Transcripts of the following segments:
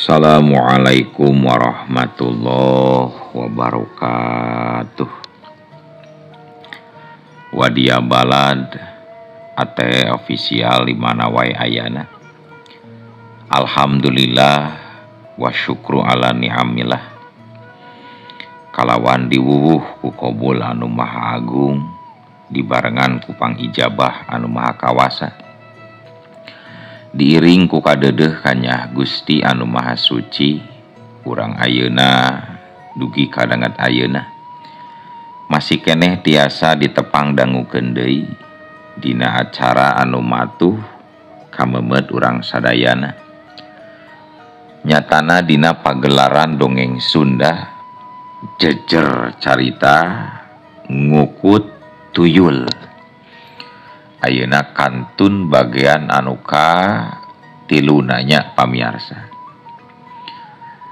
Assalamualaikum warahmatullahi wabarakatuh. Wadia Balad AT official di mana wae ayana. Alhamdulillah wa syukru ala ni'amillah. Kalawan diwuwuh ku kobul anu maha agung, dibarengan ku pangijabah anu maha kawasa. Diiring ku kadedeh kanyah Gusti anu maha suci, urang ayeuna dugi kadangat ayeuna masih keneh tiasa ditepang dangukeun deui dina acara anu matuh kamemet urang sadayana. Nyatana dina pagelaran dongeng Sunda jejer carita ngukut tuyul. Ayeuna kantun bagian anu ka tiluna nya pamiarsa.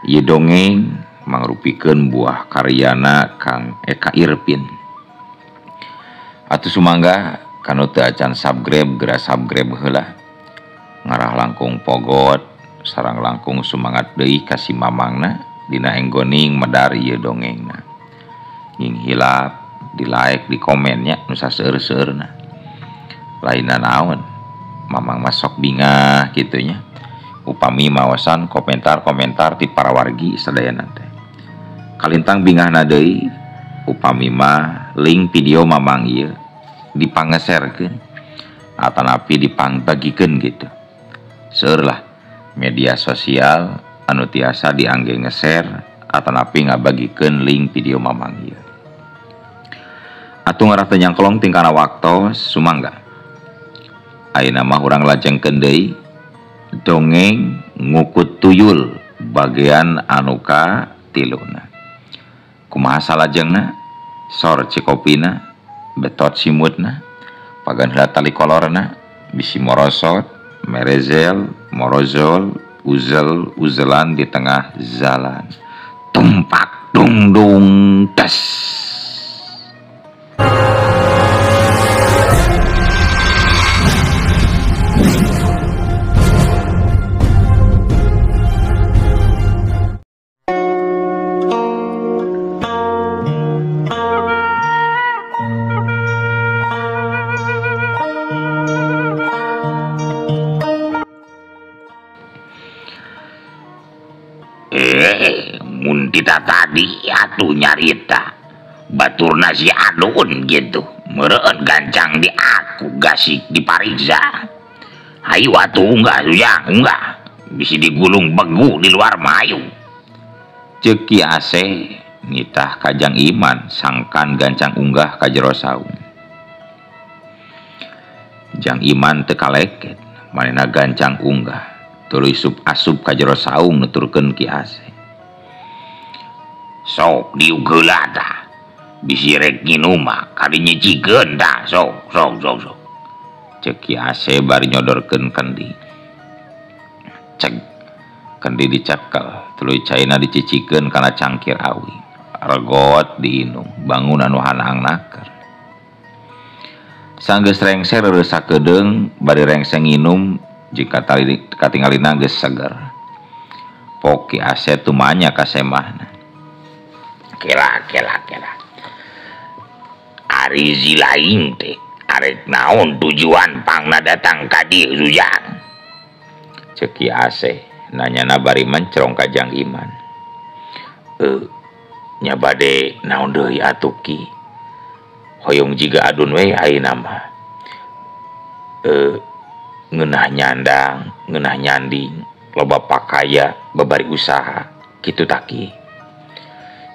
Ieu dongeng mangrupikeun buah karyana Kang Eka Irpin. Atuh sumangga kanu teu acan subscribe geura subscribe heula. Ngarah langkung pogot sareng langkung sumangat deui ka si mamangna dina enggoning medar ieu dongengna. Nging hilap di like di komen nya nu saseur-seurna. Lainna naon mamang masok bingah gitunya upami mawasan komentar-komentar ti para wargi sadayana teh. Kalintang bingahna deui upami mah link video mamang ieu dipangeserkeun atanapi dipangbagikeun gitu. Seueur lah media sosial anu tiasa diangge ngeser atanapi ngabagikeun link video mamang ieu. Atuh ngarah teu nyangklong tingkana waktos sumangga. Ayeuna mah urang lajengkeun deui dongeng ngukut tuyul bagian anu ka tiluna. Kumaha salajengna? Sor cikopina, betot simutna, pagan heula tali kolorna, bisi morosot, merezel, morozol, uzel, uzelan di tengah jalan. Tumpak dung dung das. Mun kita tadi atuh nyarita baturna si Adun gitu meureun gancang di aku gasik dipariksa. Hayu atuh unggah sujang unggah bisi digulung begu di luar mayu. Ceuk Ki Ase nitah kajang Iman sangkan gancang unggah ka jero saung. Jang Iman teu kaleket manehna gancang unggah tuluy sup asup ka jero saung nuturkeun Ki Ase. Sok diuk heula tah bisi rek nginum mah kadi nyicikeun tah sok sok sok sok. Ceuk Ki Ase bari nyodorkeun kendi. Ceg kendi dicekel tuluy caina dicicikeun kana cangkir awi. Regot diinum bangun anu hanaang naker. Sanggeus rengse reureus sakedeung bari rengse nginum jeung katingalina geus seger. Pok Ki Ase tumanya ka semahna. Kela kela kela. Ari zilaing teh arek naon tujuan pangna datang ka dieu sujang? Ceuk Ki Ase nanyana bari mencrong ka Jang Iman. Nya bade naon deui atuh Ki? Hoyong jiga Adun we ayeuna mah. Ngeunah nyandang, ngeunah nyanding, loba pakaya, babari usaha, kitu tah Ki.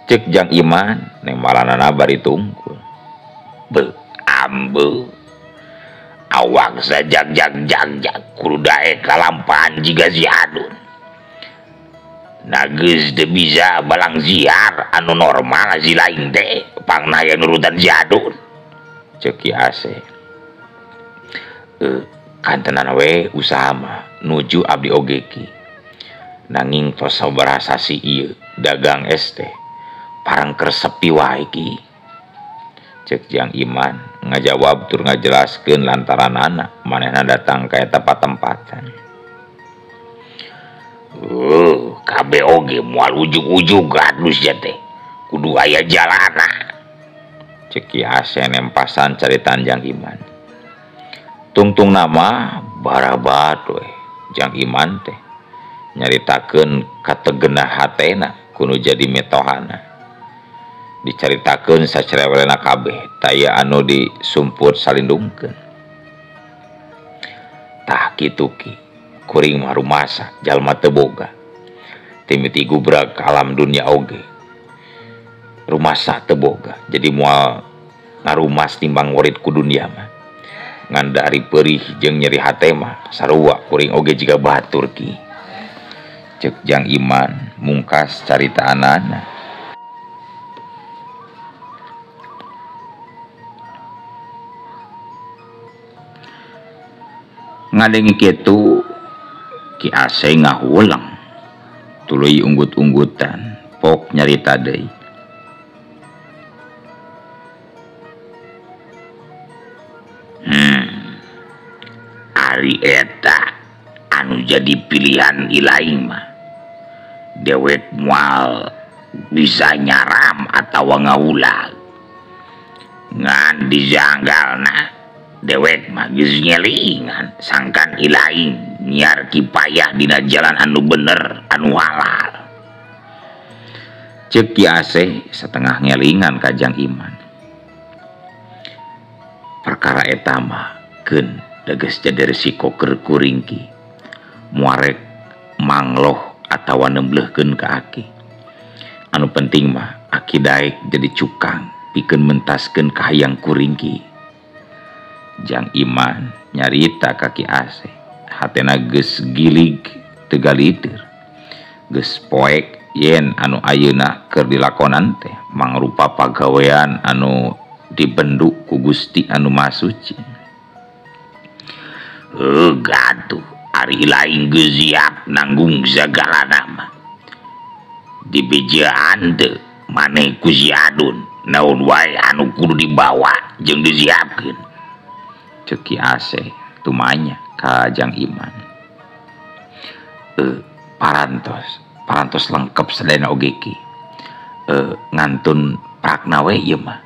Cek Jang Iman neng malanana bari tungkul. Be ambe awak sajag jag jag jag kudu daek kalampahan jiga si Adun. Nageus teu bisa balang ziar anu normal si lain teh pangna aya nurutan si Adun. Ceuk Ki Ase. Kantenan we usaha mah nuju abdi oge Ki. Nanging tos sabaraha sasi ieu dagang es teh parang keur sepi wae Ki. Ceuk Jang Iman ngajawab tur ngajelaskeun lantaran anak manehna datang ka eta patempatan. Kabeh oge moal ujug-ujug gadus sia teh. Kudu aya jalana. Cek Ki Aseh nempasan caritaan Jang Iman. Tungtung nama barabat we Jang Iman teh nyaritakeun kategenah hatena kudu jadi mitohana. Dicaritakeun sacerewelna kabeh taya anu disumput salindungkeun. Tah kitu ki kuring mah rumasa jalma teu boga. Timiti gubrag ka alam dunya oge. Rumasa teu boga jadi moal ngarumas timbang warid ku dunya mah. Ngan dari perih jeung nyeri hate mah sarua kuring oge jiga batur ki. Cek Jang Iman mungkas caritaanana. Ngadengi kitu Ki Aseh ngahulang tuluy unggut-unggutan pok nyarita deui. Ari eta anu jadi pilihan ilaing mah dewek moal bisa nyaram atawa ngaulag ngan dijanggalna dewek mah geus nyelingan sangkan ilaing nyiar kipayah dina jalan anu bener anu halal. Cek Ki Aseh setengah ngelingan ka Jang Iman. Perkara eta mah keun geus jadi resiko keur kuring ki muarek mangloh atawa nemblehkeun ka aki. Anu penting mah aki daek jadi cukang pikeun mentaskeun kahayang kuring ki. Jang Iman nyarita ka Ki Aseh hatena geus gilig teu galiteur geus poek yen anu ayeuna keur dilakonan teh mangrupa pagawean anu dibendu ku Gusti anu Maha Suci. Gaduh ari lain geus siap nanggung sagalana mah. Dibejaan teu maneh ku si Adun naon wae anu kudu dibawa jeung disiapkeun. Cek Ki Aseh tumanya ka Jang Iman. Parantos lengkap sadayana oge ki. Ngantun prakna we ieu mah.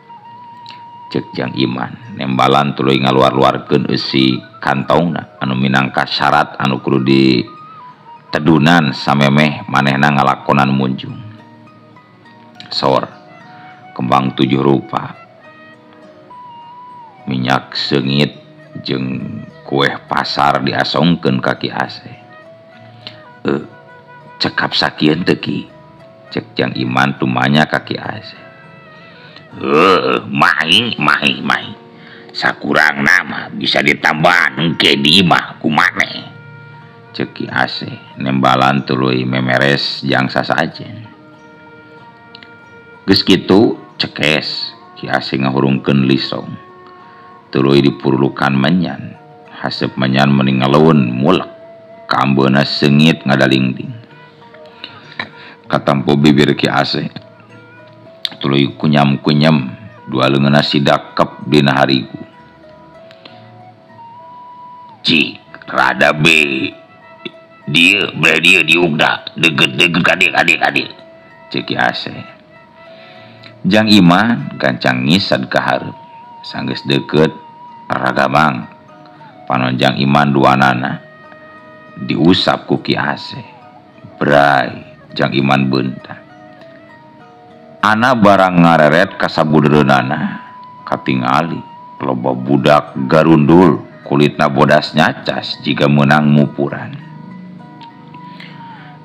Cek Jang Iman nembalan tuluy ngaluar-luarkeun eusi kantongna anu minangka syarat anu kudu ditedunan samemeh manehna ngalakonan munjung. Sor kembang 7 rupa minyak seungit jeung kueh pasar diasongkeun ka Ki Aseh. Cekap sakieun teu ki? Cek Jang Iman tumanya ka Ki Aseh. Mahi. Sakurang nama bisa ditambahan engke di imah ku maneh. Cek Ki Aseh nembalan tuluy memeres jang sasajen. Geus kitu cekes Ki Aseh ngahurungkeun lisong. Tuluy dipurulukan menyan. Haseup menyan meni ngaleun mulek. Kaambeuna seungit ngadalingding. Katampo bibir Ki Aseh tuluy kunyam-kunyam dua leungeunna sidakep dina harigu. Cik rada be dieu beuh dieu diugda deukeut-deukeut ka dieu ka dieu ka dieu. Cek Ki Aseh. Jang Iman gancang ngisad ka hareup. Sanggeus deukeut ragamang panon Jang Iman duanana diusap ku Ki Aseh. Bray Jang Iman beunta. Ana barang ngareret ka sabudereunana katingali loba budak garundul kulitna bodas nyacas jiga meunang mupuran.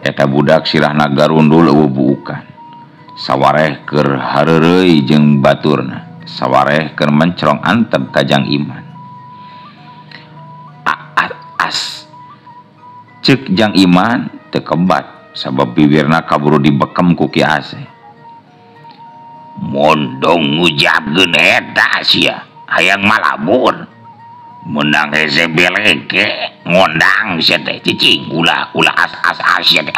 Eta budak sirahna garundul eueuh buukan. Sawareh keur hareureuy jeung baturna, sawareh keur mencrong antep ka Jang Iman. As cek Jang Iman teu kebat sabab bibirna kaburu dibekem ku Ki Aseh. Mondong ngujabkeun eta sia hayang malabur menang hese beleke ngondang sia teh cicing ulah ulah as as as sia teh.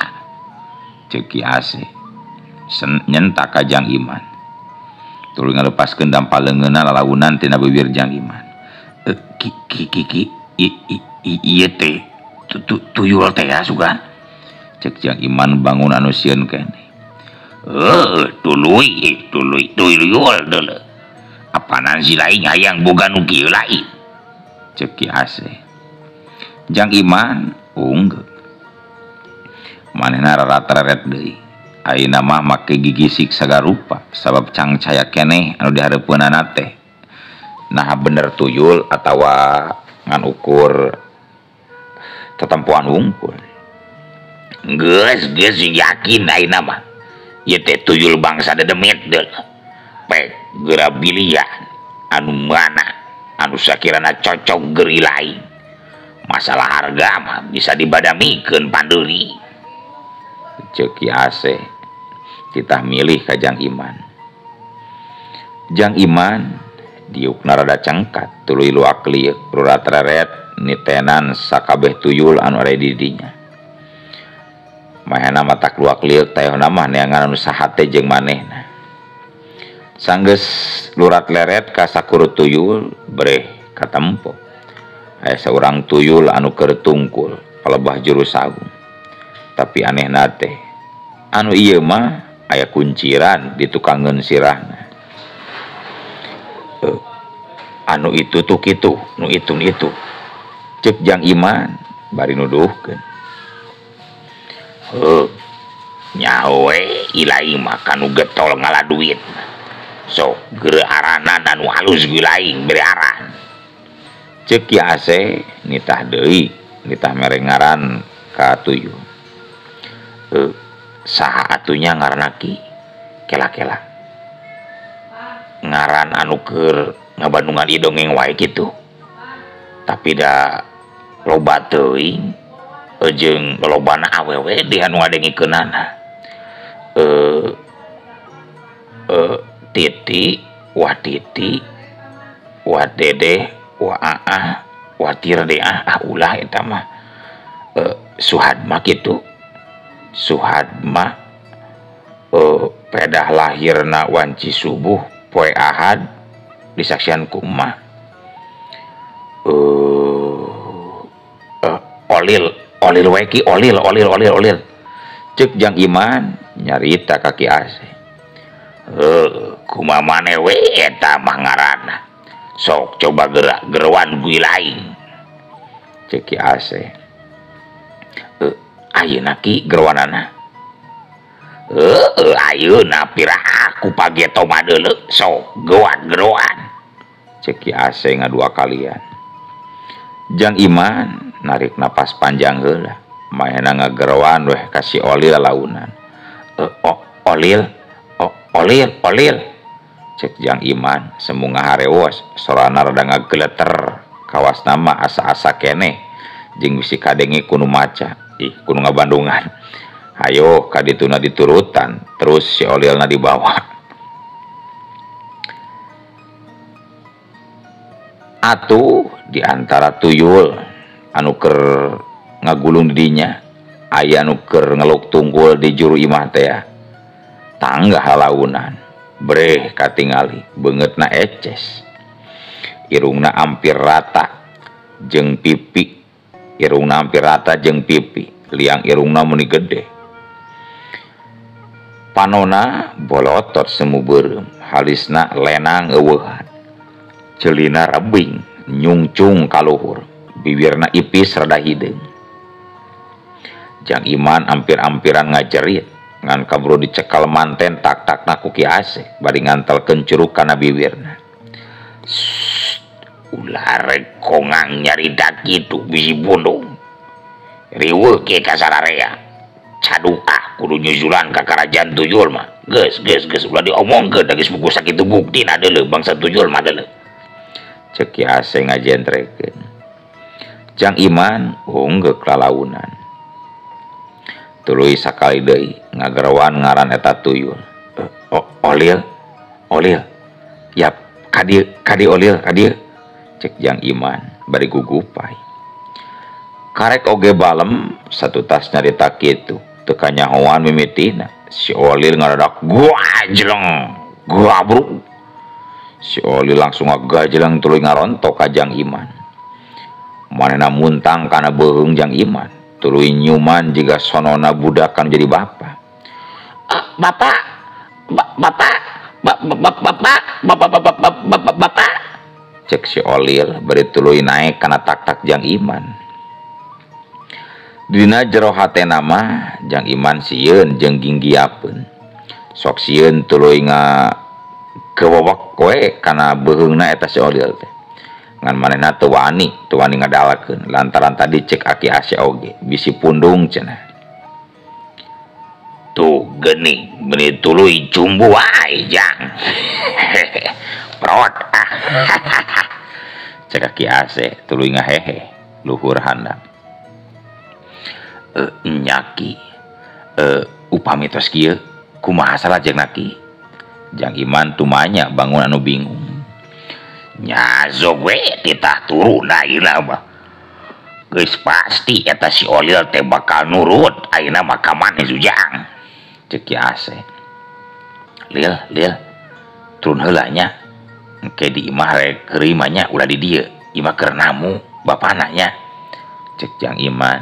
Cek Ki Aseh nyentak ka Jang Iman. Tuluy ngalepaskeun dampal leungeunna lalaunan tina bibir Jang Iman. Ki ki ki ki ieu teh tuyul teh ya sugan. Cek Jang Iman bangun anu sieun keneh. Heuh, tuluy tuluy tuyul deuleu. Apanan si lain hayang boga nu kieu lain. Cek Ki Aseh. Jang Iman unggeuh. Manehna rarataret deui. Ayeuna mah make gigisik sagarupa sabab cangcaya keneh anu dihareupeunana teh. Nah bener tuyul atawa ngan ukur tetempoan wungkul. Geus geus yakin ayeuna mah. Ieu teh tuyul bangsa dedemit deuleu. Pek geura bilian anu mana anu sakirana cocok geuri lain. Masalah harga mah bisa dibadamikeun pandeuri. Ceuk Ki Aseh titah milih ka Jang Iman. Jang Iman diukna rada cengkat tuluy luak lieuk rurat-reret nitenan sakabeh tuyul anu aya di dinya. Mahena matak luak lieuk tayohna mah neangan anu sahate jeung manehna. Sanggeus lurat leret ka sakur tuyul breh katempo. Aya saurang tuyul anu keur tungkul palebah juru saung. Tapi anehna teh anu ieu mah aya kunciran di tukangeun sirahna. Anu itu tuh kitu, nu itu itu. Cek Jang Iman bari nuduhkeun. Heuh, nyaho we ilaing mah kanu getol ngala duit. Sok geura aranan anu alus laing bere aran. Cek Ki Aseh nitah deui, nitah mere ngaran ka tuyul. Saha atunya ngaranna Ki? Kela-kela. Ngaran anu keur ngabandungan ieu dongeng wae kitu. Tapi da loba teuing jeung lolobana awewe di anu ngadengikeunana. Titi, wah titi, wah dedeh, wah aah, wah tir deh ah ulah eta mah. Suhadma kitu. Suhadma pedah lahirna wanci subuh poe Ahad disaksian ku emak. Olil, olil wae ki, olil, olil, olil, olil. Cek Jang Iman nyarita ka Ki Aseh. Kumaha maneh we eta mah ngaranna. Sok coba gerak geroan gue lain. Cek Ki Aseh. Ayeuna ki geroanana. Ayeuna pira aku pageto mah deuleu sok geroan geroan. Cek Ki Aseh ngadua kalian. Jang Iman narik napas panjang heula. Manehna ngageroan weh ka si Olil launan. Olil, olil, olil. Cek Jang Iman semu ngaharewos sorana rada ngageleter kawasna mah asa-asa keneh jeung bisi kadenge kuno maca ih kuno ngabandungan. Hayo kadituna diturutan terus si Olilna dibawa. Atuh di antara tuyul anu keur ngagulung didinya aya anu keur ngeluk tunggul di juru imah teh tangga halaunan breh katingali beungeutna eces irungna hampir rata jeung pipi irungna hampir rata jeung pipi liang irungna meni gede panona bolotot semu beureum halisna lenang eueuhan celina rebing nyungcung kaluhur bibirna ipis rada hideung. Jang Iman ampir-ampiran ngajerit ngan kaburu dicekal manten tak-takna ku Ki Aseh bari ngantelkeun curug kana bibirna. Ulah rek kongang nyarita kitu bisi bundung. Riweuh ke ka sararea. Caduka kudu nyusulan ka karajaan tuyul mah. Geus geus geus ulah diomongkeun da geus buku sakitu buktina deuleu bangsa tuyul mah deuleu. Cek Ki Aseh ngajentrekeun. Jang Iman unggeuh lalaunan. Tuluy sakali deui ngagerowan ngaran eta tuyul. Olil, olil. Yap, kadieu, kadieu olil, kadieu. Cek Jang Iman bari gugupai. Karek oge balem satu tas nyarita kitu. Teu kanyahoan mimitina. Si Olil ngadadak gua jeleng, gabruk. Si Olil langsung ngagajeleng tuluy ngarontok ka Jang Iman. Manehna muntang kana beuheung Jang Iman. Tuluy nyuman jiga sonona budak kan jadi bapak. Bapak, bapak, bapak, bapak, bapak, bapak, bapak. Cek si Olil bari tuluy naek kana tak-tak Jang Iman. Dina jero hatena mah Jang Iman sieun jeung ginggiapeun. Sok sieun tuluy ngakewewek we kana beuheungna eta si Olil teh. Ngan manehna teu wani ngadalakeun lantaran tadi cek Aki Ase oge bisi pundung cenah. Tuh geuning meuni tuluy cumbu wae Jang. Prot ah. Cek Aki Ase tuluy ngahehe luhur handap. Nyaki upami tos kieu kumaha salajengna ki? Jang Iman tumanya bangun anu bingung. Nya sok we titah turun ayeuna mah. Geus pasti eta si Olil teh bakal nurut ayeuna mah ka maneh Jang. Cek Ki Ase. Lil, lil turun heula nya. Engke di imah rek keur imah nya ulah di dieu. Imah keur namu bapana nya. Cek Jang Iman.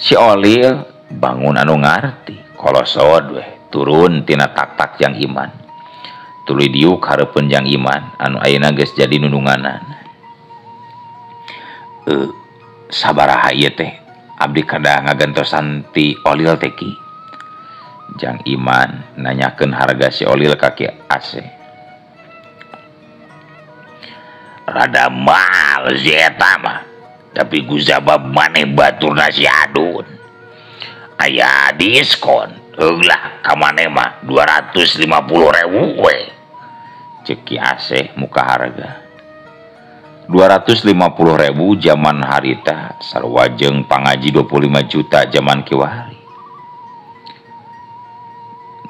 Si Olil bangun anu ngarti, kolosod weh turun tina tak-tak Jang Iman. Tuluy diuk hareupeun Jang Iman anu ayeuna geus jadi nununganan. Sabaraha ieu teh abdi kada ngagentosan ti Olil teh ki. Jang Iman nanyakeun harga si Olil ka Ki Ase. Rada mahal si eta mah, tapi guzabab maneh baturna si Adun. Aya diskon, heulah ka maneh mah 250.000 we. Cek Ki Ase muka harga. 250.000 zaman harita sarua jeung pangaji 25 juta zaman kiwari.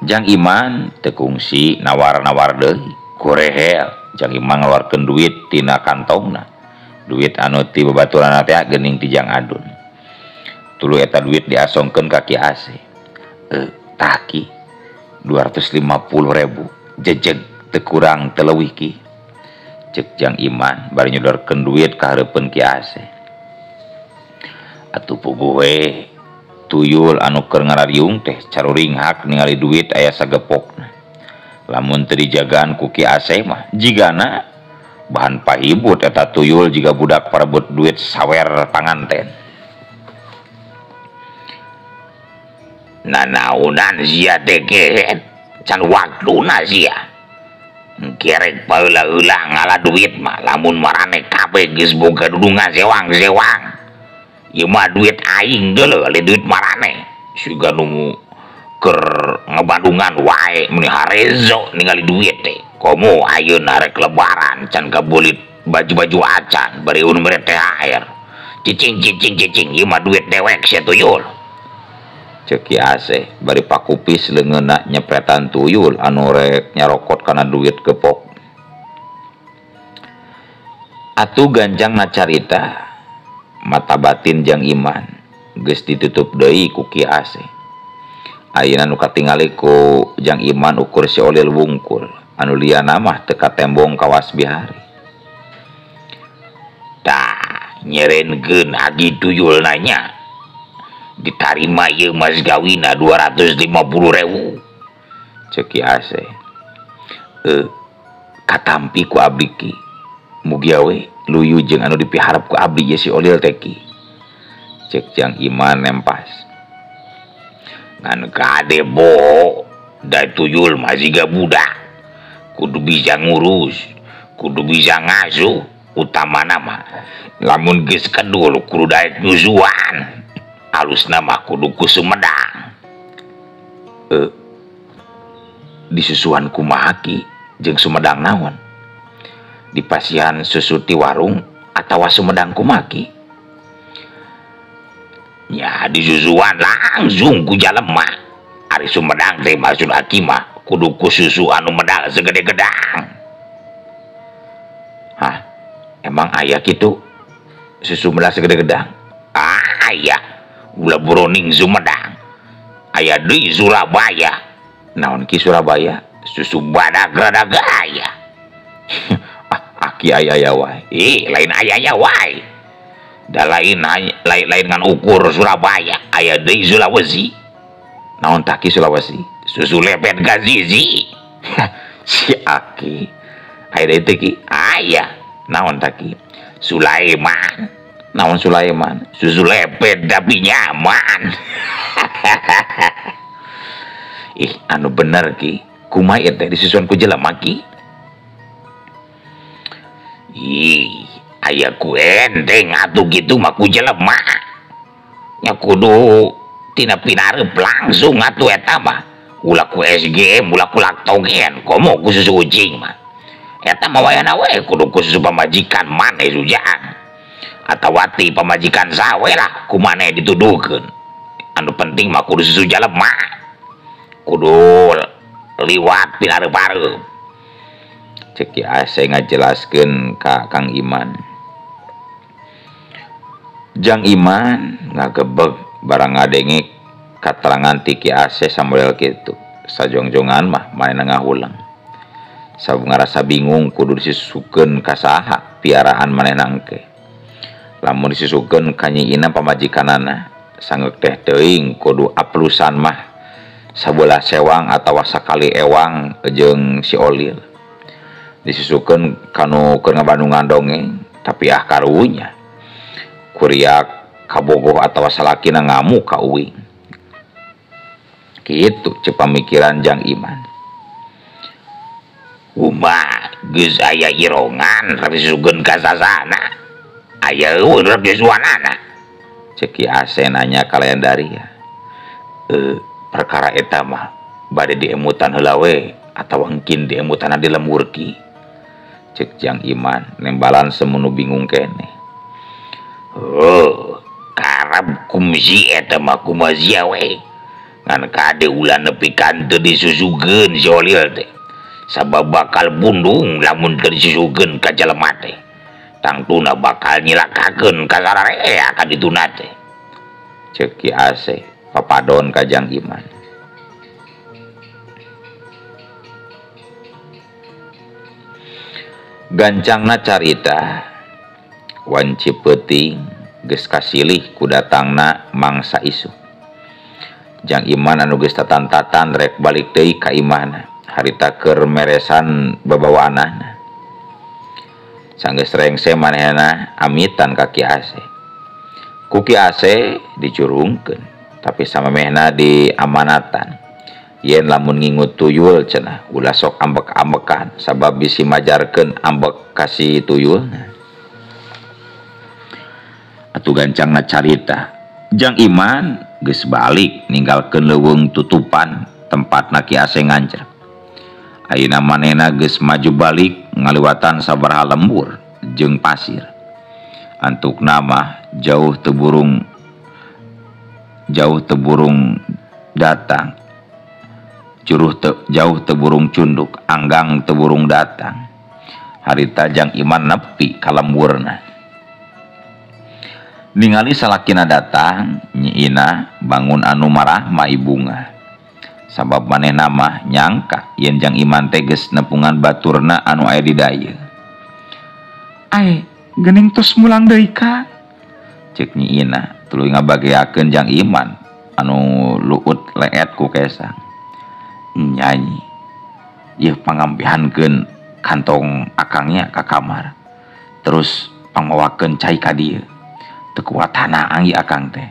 Jang Iman teu kungsi nawar-nawar deui, kurehel. Jang Iman ngaluarkeun duit tina kantongna. Duit anu ti babaturanna teh geuning ti Jang Adun. Tuluy eta duit diasongkeun ka Ki Ase. Tah ki 250.000 jejeg teu kurang teu leuwih ki. Cek Jang Iman bari nyodorkeun duit ka hareupeun Ki Ase. Atuh puguh we tuyul anu keur ngarariung teh caruringhak ningali duit aya sagepokna. Lamun teu dijagaan ku Ki Ase mah jigana bahan pahibut eta tuyul jiga budak parebut duit sawer panganten. Nanaunan sia teh kehed can waktuna sia. Kerek baheula-heula ngala duit mah lamun marane kabeh geus boga dudungan sewang-sewang. Ieu mah duit aing deuleu lain duit marane. Siga nu keur ngebandungan wae meuni harezo ningali duit teh. Komo ayeuna rek lebaran can kabulit baju-baju acan bari nu mere THR. Cicing cicing cicing ieu mah duit dewek sia tuyul. Cek Ki Ase bari pakupis leungeunna nyepretan tuyul anu rek nyarokot kana duit gepok. Atuh ganjangna carita mata batin Jang Iman geus ditutup deui ku Ki Ase. Ayeuna nu katingali ku Jang Iman ukur si Olil wungkul anu liana mah teu katembong kawas bihari. Tah nyerenkeun agi tuyul nanya. Ditarima ieu mas gawina 250.000. Cek Ki Ase. Katampi ku abdi ki. Mugia we luyu jeung anu dipiharep ku abdi ye si Olil teh ki. Cek Jang Iman nempas. Ngan kade bo da tuyul mah jiga budak. Kudu bisa ngurus, kudu bisa ngasuh, utamana mah lamun geus kedul kudu daek nyusuan. Alusna mah kudu ku Sumedang. Disusuan kumaha ki jeung Sumedang naon? Dipasihan susu ti warung atawa Sumedang kumaha ki? Nya disusuan langsung ku jalema. Ari Sumedang teh maksud aki mah kudu ku susu anu medal segede gedang. Hah, emang aya kitu susu medal segede gedang? Ah, aya. Ulah boroning Sumedang. Aya deui Surabaya. Naon ki Surabaya? Susu badak rada gaya. Ah, aki aya wae. Ih, lain aya wae. Da lain lain-lain ngan ukur Surabaya aya deui Sulawesi. Naon tah Ki Sulawesi? Susu lepet gazizi. Si Aki aya deui teh Ki? Aya. Naon tah Ki? Sulaiman. Naon Sulaiman? Susu lepet tapi nyaman. Ih anu bener Ki, kumaha ieu teh disusuan ku jelema Ki? Ih aya ku enteng atuh kitu mah ku jelema. Nya kudu tina pinareup langsung atuh eta mah. Ulah ku SGM, ulah ku laktogen, komo ku susu ucing mah. Eta mah wayana we kudu ku susu pamajikan maneh sujaan. Atawa ti pamajikan sawe lah ku maneh dituduhkeun. Anu penting mah kudu susu jelema. Kudu liwat pinareup-areup. Cek Ki Ase ngajelaskeun ka Kang Iman. Jang Iman ngagebeg barang ngadenge katerangan ti Ki Ase samodel kitu. Sajongjongan mah manehna ngahulang. Sabab ngarasa bingung kudu disusukeun ka saha piaraan manehna engke. Lamun disusukeun ka Nyi Ina pamajikanana, sangeuk teh teuing kudu aplusan mah sabelah sewang atawa sakali ewang jeung si Olil. Disusukeun kanu keur ngabandungan dongeng, tapi ah karunya. Kuriak kabogoh atawa salakina ngamuk ka uing. Kitu ceuk pamikiran Jang Iman. Uma geus aya irongan rek disusukeun ka sasana. Aya eueuh rek disuanana. Ceuk Ki Ase nanya ka Layan Daria. Perkara eta mah bade diemutan heula we atawa engkin diemutanna di lembur Ki. Ceuk Jang Iman nembalan semunu bingung keneh. Oh, karab kumsi eta mah kumaha sia we. Ngan kade ulah nepi ka teu disusukeun si Olil teh. Sabab bakal bundung lamun teu disusukeun ka jelema teh. Tangtuna bakal nyilakakeun ka sararea ka dituna teh. Ceuk Ki Ase papadon ka Jang Iman. Gancangna carita wanci peuting geus kasilih ku datangna mangsa isuk. Jang Iman anu geus tatan-tatan rek balik deui ka imahna harita keur meresan babawaanana. Sanggeus rengse manehna amitan ka Ki Ase. Ku Ki Ase dicurungkeun tapi samemehna diamanatan. Yen lamun ngingut tuyul cenah ulah sok ambek-ambekan sabab bisi majarkeun ambek ka si tuyulna. Atuh gancangna carita Jang Iman geus balik ninggalkeun leuweung tutupan tempatna Ki Ase ngancrek. Ayeuna manehna geus maju balik ngaliwatan sabaraha lembur jeung pasir. Antukna mah jauh teu burung datang. Jauh teu burung cunduk, anggang teu burung datang. Harita Jang Iman nepi ka lemburna. Ningali salakina datang, Nyi Ina bangun anu marah ma ibunga. Sabab manehna mah nyangka yen Jang Iman teh geus nepungan baturna anu aya di dayeuh. Ai, geuning tos mulang deui ka? Ceuk Nyi Ina tuluy ngabageakeun Jang Iman anu luut leet ku kesang. Nyanyi ieu pangampihankeun kantong akangnya ka kamar. Terus pangmawakeun cai ka dieu. Teu kuatana anggi akang teh.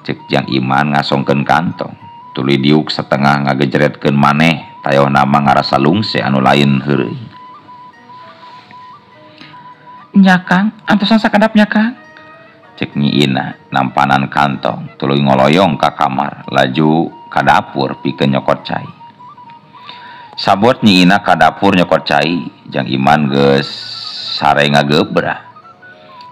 Ceuk Jang Iman ngasongkeun kantong. Tuluy diuk setengah ngagejretkeun maneh tayohna mah ngarasa lungse anu lain heureuy. Nya Kang, antosan sakedap nya Kang. Ceuk Nyi Ina nampanan kantong tuluy ngoloyong ka kamar laju ka dapur pikeun nyokot cai. Sabot Nyi Ina ka dapur nyokot cai, Jang Iman geus sare ngagebrah.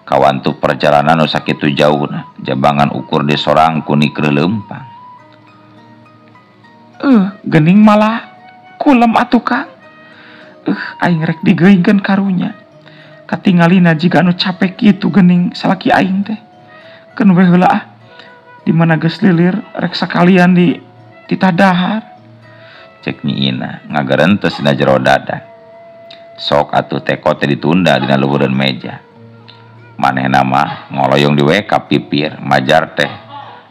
Kawantu perjalanan nu sakitu jauhna, jabangan ukur di sorang ku nikreuh leumpang. Geuning malah kulem atuh Kang. Aing rek digeuingkeun karunya. Katingalina jiga anu capek kitu geuning salaki aing teh. Keun we heula ah. Di mana geus lilir rek sakalian di titadahar. Cek Nyi Ina ngagerentes dina jero dada. Sok atuh teko teh ditunda dina luhureun meja. Manehna mah ngoloyong di we ka pipir majar teh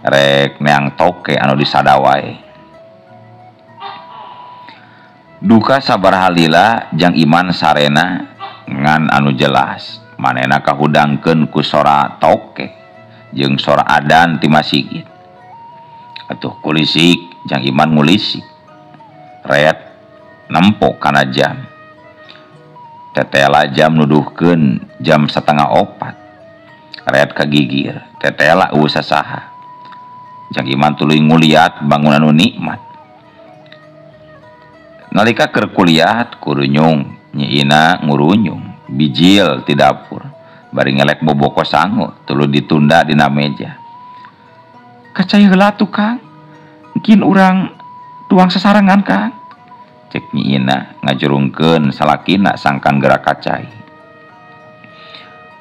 rek neang toke anu disada wae. Duka sabaraha lila Jang Iman sarena ngan anu jelas manehna kahudangkeun ku sora toke jeung sora adan ti masigit. Atuh kulisik Jang Iman ngulisik ret nempo kana jam. Tetela jam nuduhkeun jam 3:30. Ret kagigir tetela eueuh sasaha. Jang Iman tuluy nguliat bangunan nu nikmat. Nalika keur kuliah kurunyung Nyi Ina ngurunyung bijil ti dapur bari ngelek boboko sangu tuluy ditunda dina meja. Kacai heula tuh Kang, mungkin urang tuang sasarengan Kang. Cek Nyi Ina ngajurungkeun salakina sangkan gerak kacai.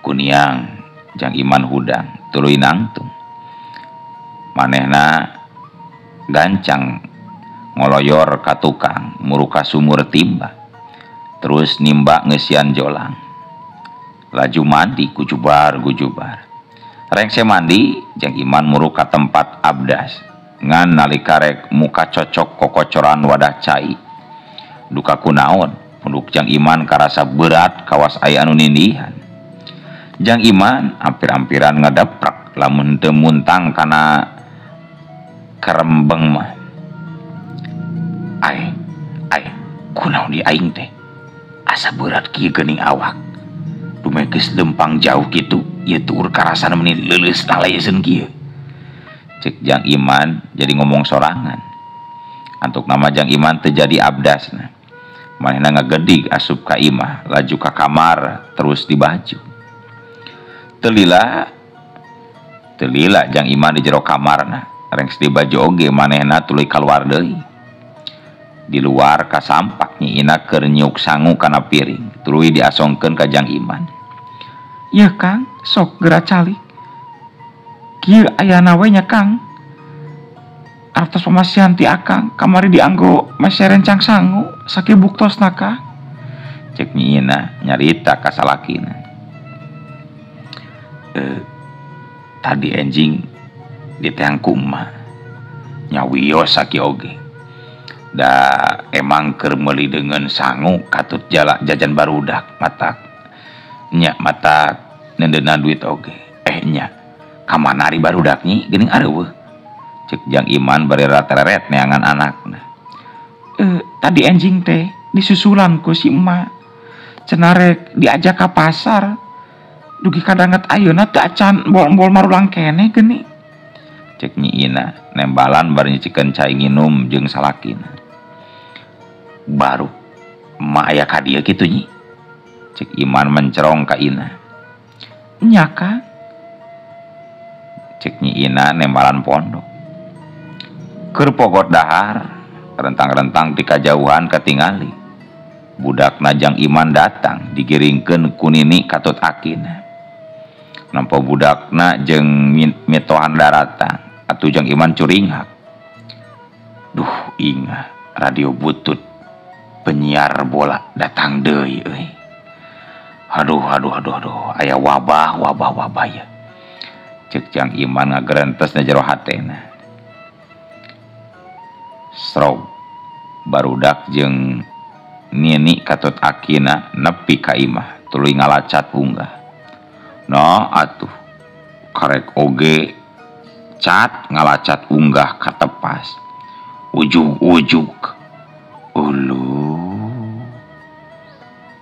Kuniang Jang Iman hudang tuluy nangtung. Manehna gancang ngoloyor ka tukang muruka sumur timba terus nimba ngeusian jolang. Laju mandi gujubar-gujubar. Rengse mandi Jang Iman muruka tempat abdas ngan nalika rek muka cocok kokocoran wadah cai. Duka kunaon punduk Jang Iman karasa berat kawas aya anu nindihan. Jang Iman ampir-ampiran ngadeprak lamun teu muntang kana kerembeng mah. Ai, ai, kunaon di aing teh? Asa berat kieu geuning awak. Dumeh geus lempang jauh kitu, ieu tuur karasana meuni leuleus naleseun kieu. Cek Jang Iman jadi ngomong sorangan. Antuk nama Jang Iman teu jadi abdasna. Manehna ngagedig asup ka imah, laju ka kamar terus dibaju. Telila, telila Jang Iman di jero kamarna, rengse dibaju oge manehna tuluy kaluar deui. Di luar kasampak Nyi Ina keur nyiuk sangu kana piring, tuluy diasongkeun ka Jang Iman. Ieu Kang, sok geura calik. Kieu ayana we nya Kang. Artos pamasihan ti Akang kamari dianggo masih rencang sangu sakieu buktosna Kang. Cek Nyi Ina nyarita ka salakina. Tadi enjing diteang ku emak nyawios sakieu oge. Da emang keur meuli deungeun sangu katut jala jajan barudak matak nya matak nendeuna duit oge. Nya kamana ari barudak nyi geuning areuweuh. Cek Jang Iman bari rateret neangan anakna. Tadi enjing teh disusulan ku si emak. Cenah rek diajak ka pasar. Dugi kadanget ayeuna teu acan bol-bol marulang keneh geuning. Cek Nyi Ina nembalan bari nyicikeun cai nginum jeung salakina. Baru emak aya ka dieu kitu nyi. Cek Iman mencerong ka Ina. Nya Kang. Cek Nyi Ina nembalan pondok. Keur pogot dahar, rentang-rentang ti kajauhan katingali. Budakna Jang Iman datang digiringkeun ku nini katut akina. Nampa budakna jeung mitohan daratang, atuh Jang Iman curinghak. Duh ingah radio butut penyiar bola datang deui euy. Aduh aduh aduh aduh aya wabah wabah wabah ya. Cek Jang Iman ngagerentes na jero hatena. Stroke barudak jeung nini katut akina nepi ka imah tuluy ngalacat unggah. Nah atuh karek oge cat ngalacat unggah katepas. Ujug-ujug ulu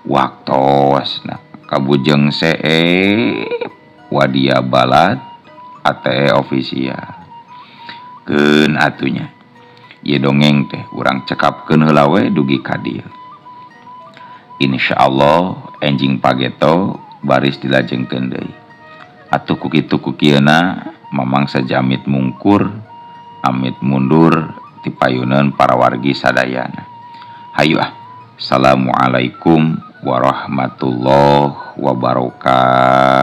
waktosna kabujeng seep wadia balad ATE official. Keun atunya ieu dongeng teh urang cekapkeun heula we dugi ka dieu. Insyaallah enjing pageto baris dilajengkeun deui. Atuh ku kitu ku kieuna mamang sajamit mungkur amit mundur ti payuneun para wargi sadayana. Hayu ah. Assalamualaikum warahmatullahi wabarakatuh.